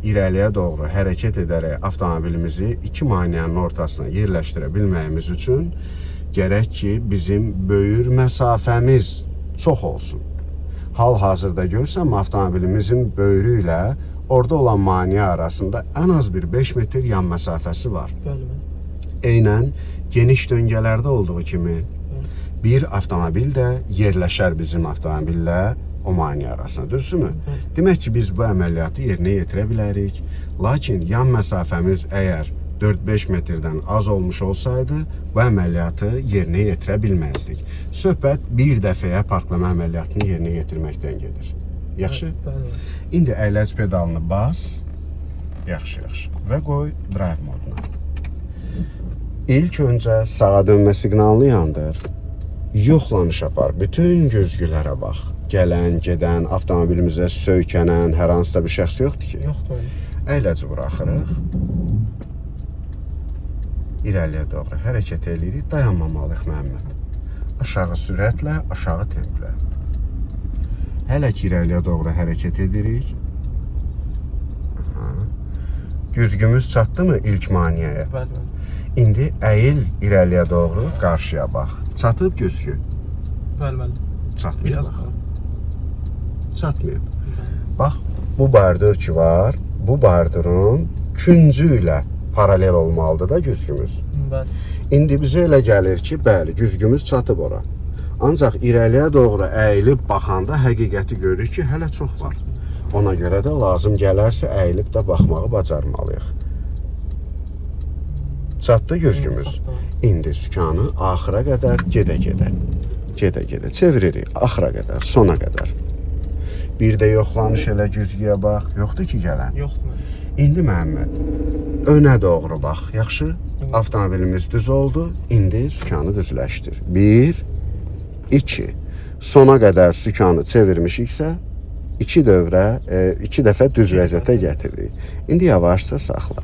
irəliyə doğru hərəkət edərək avtomobilimizi iki maneənin ortasına yerləşdirə bilməyimiz üçün gərək ki, bizim böyür məsafəmiz çox olsun. Hal-hazırda görsəm avtomobilimizin böyrü ilə orada olan maneə arasında ən az bir 5 metr yan məsafəsi var. Bəli, bəli. Eynən geniş döngələrdə olduğu kimi bir avtomobil də yerləşər bizim avtomobillə o maneə arasında, düzdürmü? Bəli. Demək ki, biz bu əməliyyatı yerinə yetirə bilərik. Lakin yan məsafəmiz əgər 4-5 metrdən az olmuş olsaydı, bu əməliyyatı yerinə yetirə bilməzdik. Söhbət bir dəfəyə parklama əməliyyatını yerinə yetirməkdən gedir. Yaxşı? Bəli, bəli. İndi əyləc pedalını bas. Yaxşı, yaxşı. Və qoy drive moduna. İlk öncə sağa dönmə siqnalını yandır. Yoxlanış apar. Bütün güzgülərə bax. Gələn, gedən, avtomobilimizə söykənən hər hansısa bir şəxs yoxdur ki. Yoxdur elə. Əyləci buraxırıq. İrəliyə doğru hərəkət eləyirik. Dayanmamalıyıq Məhəmməd. Aşağı sürətlə, aşağı templə. Hələ ki irəliyə doğru hərəkət edirik. Aha. Güzgümüz çatdı mı ilk maneəyə? Bəli, bəli. İndi əyil irəliyə doğru qarşıya bax. Çatıb güzgü? Bəli, bəli. Çatmayıb. Biraz Bax. qalıb. Çatmayıb. Bəli. Bax, bu bardır ki var, bu bardurun küncü ilə paralel olmalıdır da güzgümüz. Bəli. İndi bizə elə gəlir ki, bəli, güzgümüz çatıb ora. Ancaq irəliyə doğru əyilib baxanda həqiqəti görürük ki, hələ çox var. Ona görə də lazım gələrsə əyilib də baxmağı bacarmalıyıq. Çatdı güzgümüz. Çatdı. İndi sükanı axıra qədər gedə-gedə, gedə-gedə çeviririk axıra qədər, sona qədər. Bir də yoxlanış elə güzgüyə bax, yoxdur ki gələn. Yoxdur mənim. İndi Məhəmməd, önə doğru bax, yaxşı? Avtomobilimiz düz oldu. İndi sükanı düzləşdir. 1 2. Sona qədər sükanı çevirmişiksə, iki dövrə, iki dəfə düz vəziyyətə gətiririk. İndi yavaşca saxla.